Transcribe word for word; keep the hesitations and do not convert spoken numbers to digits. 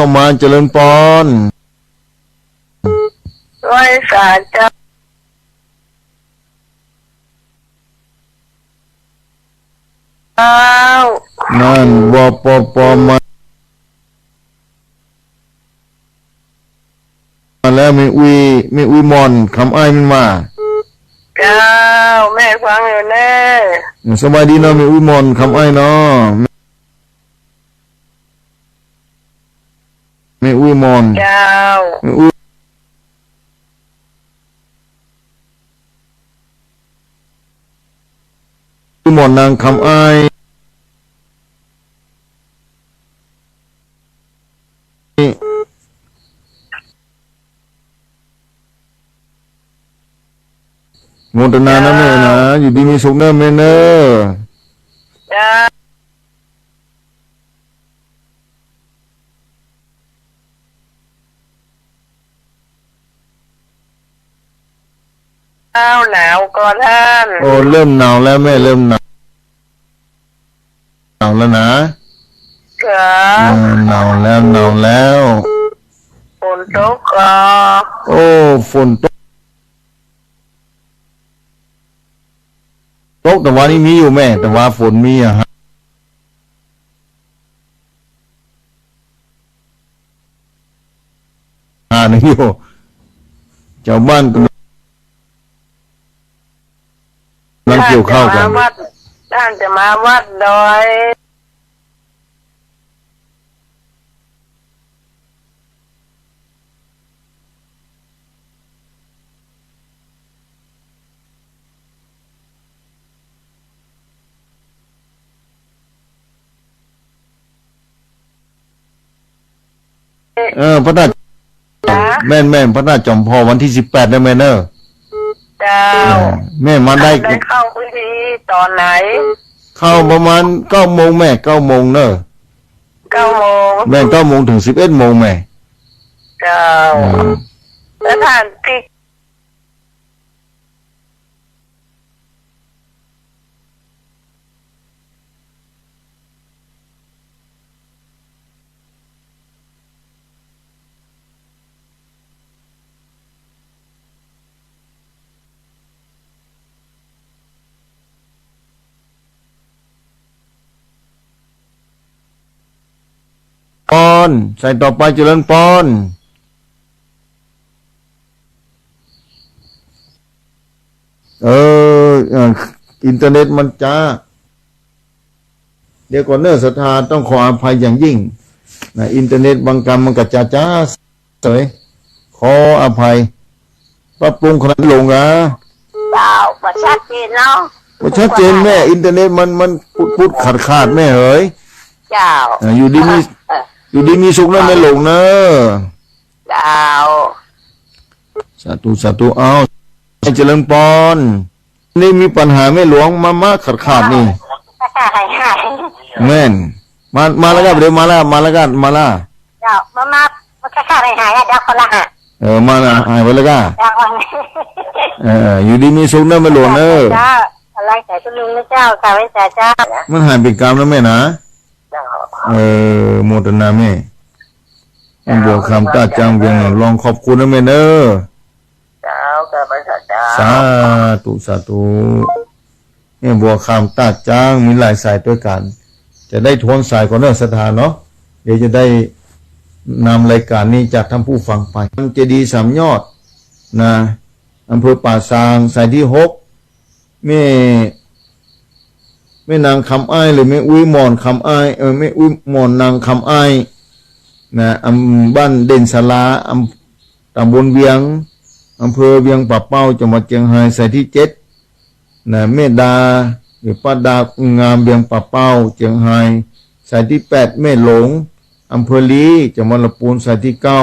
ามา เจริญปอน ไหว้สาเจ้า เจ้า นั่น วปป มา มาแล้ว แม่อุ๊ย แม่อุ๊ยหม่อนคำอ้ายมันมา เจ้า แม่ฟังอยู่เน่อ สบายดีเนาะ แม่อุ๊ยหม่อนคำอ้ายเนาะ แม่อุ๊ยหม่อน เจ้า แม่อุ๊ยหม่อนนางคำอ้าย โมทนานะแม่นะ อยู่ดีมีสุขเน่อแม่เน่อ เจ้า หนาวก่อท่าน โอ้ เริ่มหนาวแล้วแม่ เริ่มหนาว หนาวแล้วนะ เจ้า เออ หนาวแล้ว หนาวแล้ว ฝนตกก่อ โอ้ ฝนตก ตกตะวานี้มีอยู่แม่ ตะวาฝนมีอะฮะ หาหนึ่งอยู่ จาวบ้านกำลังเกี่ยวข้าวกั๋น ท่านจะมาวัด ท่านจะมาวัดดอย เออ พระธาตุ ฮะ แม่น แม่น พระธาตุจอมพลวันที่สิบแปดเน่อแม่เน่อ เจ้า เออ แม่มาได้ ได้เข้าพิธีต๋อนไหน เข้าประมาณเก้าโมงแม่ เก้าโมงเน่อ เก้าโมง แม่น เก้าโมงเถิงสิบเอ็ดโมงแม่ เจ้า เออ แล้วท่านที่ ปอน สายต่อไป เจริญปอน เออ เอ่อ อินเทอร์เน็ตมันจ๊า เดี๋ยวก่อนเน่อศรัทธา ต้องขออภัยอย่างยิ่งนะ อินเทอร์เน็ตบางกำมันก็จ๊าๆ เสย ขออภัย ปรับปรุงขนาดหลงอ่ะ เจ้า บ่ชัดเจนเนาะ บ่ชัดเจนแม่ อินเทอร์เน็ตมัน มันปุดๆ ขาดๆ แม่เหย เจ้า อ่ะ อยู่ดีมี เออ อยู่ดีมีสุขเน่อแม่หลงเน่อ เจ้า สาธุ สาธุ เอา ให้เจริญปอน นี่มีปัญหาแม่หลวง มา มาขาดๆ นี่ หายๆ แม่น มา มาแล้วก็ เดี๋ยวมาแล้ว มาแล้วก็ มาแล้ว เจ้า มา มา มาขาดๆ หายๆ อ่ะ เดี๋ยวคนละหา เออ มาละ หายไปแล้วก็ เจ้า เออ อยู่ดีมีสุขเน่อแม่หลวงเน่อ เจ้า อะไรใส่คุณลุงนะเจ้า กราบไหว้สาเจ้า มันหายเป็นกรรมแล้วแม่นะ เจ้า เออ โมทนาแม่ แม่บัวคำต้าจางเวียงหนองลอง ขอบคุณนะแม่เน่อ เจ้า กราบไหว้สาเจ้า สาธุ สาธุ แม่บัวคำต้าจาง มีหลายสายด้วยกัน จะได้ทวนสายก่อนเน่อศรัทธาเนาะ เดี๋ยวจะได้นำรายการนี้จากท่านผู้ฟังไป เจดีย์สามยอดนะ อำเภอป่าซาง สายที่หก แม่ แม่นางคำอ้าย หรือแม่อุ๊ยหม่อนคำอ้าย เออ แม่อุ๊ยหม่อนนางคำอ้าย นะ อำ บ้านเด่นสารา อำ ตำบลเวียง อำเภอเวียงป่าเป้า จังหวัดเจียงฮาย สายที่เจ็ด นะ แม่ดา หรือป้าดา งาม เวียงป่าเป้า เจียงฮาย สายที่แปด แม่หลง อำเภอลี จังหวัดละปูน สายที่เก้า